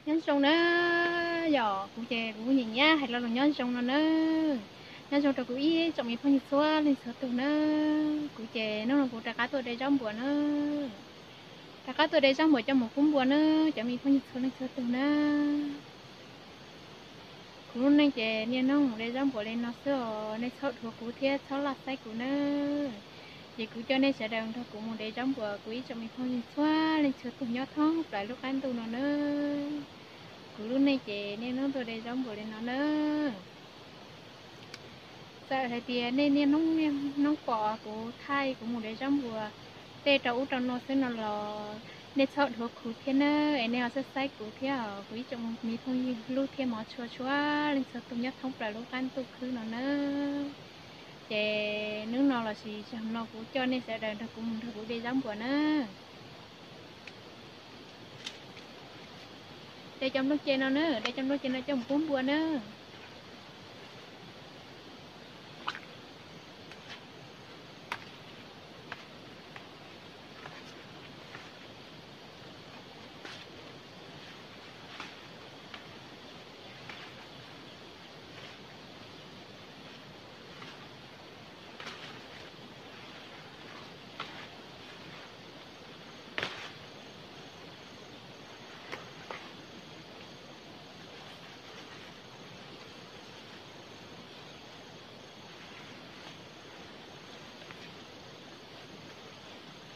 Nyob zoo na, yog kuv ces kuv nyiam nyiam hais lo lus nyob zoo no na. Nyob zoo rau kuv ib tsoom me phooj ywg txhua leej txhua tus na. Kuv ces hnub no kuv rov qab tuaj de zaub npuas na. Rov qab tuaj de zaub npuas coj mus pub npua na, cov me phooj ywg txhua leej txhua tus na. Kuv lub neej ces niaj hnub mus de zaub npuas li no xwb os, nej txhob dhuav kuv thiab txhob laj xaib kuv nawb. Ces kuv coj nej sawv daws nrog kuv mus de zaub npuas, kuv ib tsoom me phooj ywg txhua leej txhua tus nyob thoob plaws lub qab ntuj no nawb. Kuv lub neej ces niaj hnub tuaj de zaub npuas li no nawb. Txawm hais tias nej niaj hnub niaj hnub pom kuv thaij kuv mus de zaub npuas tej rau ub rau no xwb no los nej txhob dhuav kuv thiab nawb, es nej ho xav xaib kuv thiab os, kuv ib tsoom me phooj ywg hlub thiab hmov tshua tshua leej txhua tus nyob thoob plaws lub qab ntuj khwb no nawb. Ces hnub no lossis zaum no kuv coj nej sawv daws nrog kuv mus nrog kuv de zaub npuas nawb. De cov nplooj ce no nawb, de cov nplooj ce no coj mus pub npua nawb.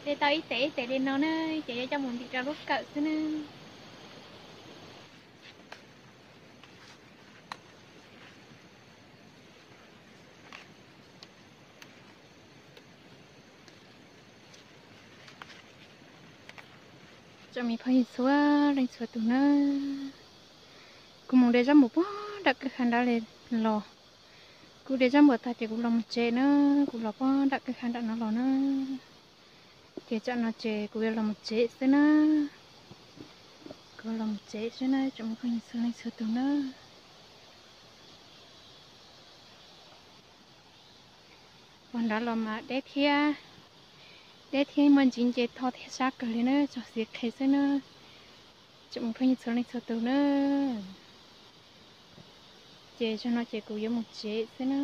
De tau ib tes ib tes li no na, ces yuav coj mus ntim rau lub kawm xwb na. Tsoom me phooj ywg txhua leej txhua tus na, kuv mus de zaub npuas puag nram kwj ha nrad los. Kuv de zaub npuas tag ces kuv los mus tsev na, kuv los puag nram kwj ha nram no los na. Ces tsam no ces kuv yuav los mus tsev xwb na. Kuv los mus tsev xwb na tsoom me phooj ywg txhua leej txhua tus na. Puag nrad los mas deb thiab, deb thiab muaj ntsis nce toj thiab sab kawg li na, tsob xiv qhe xwb na. Tsoom me phooj ywg txhua leej txhua tus na. Ces zaum no ces kuv yuav mus tsev xwb na.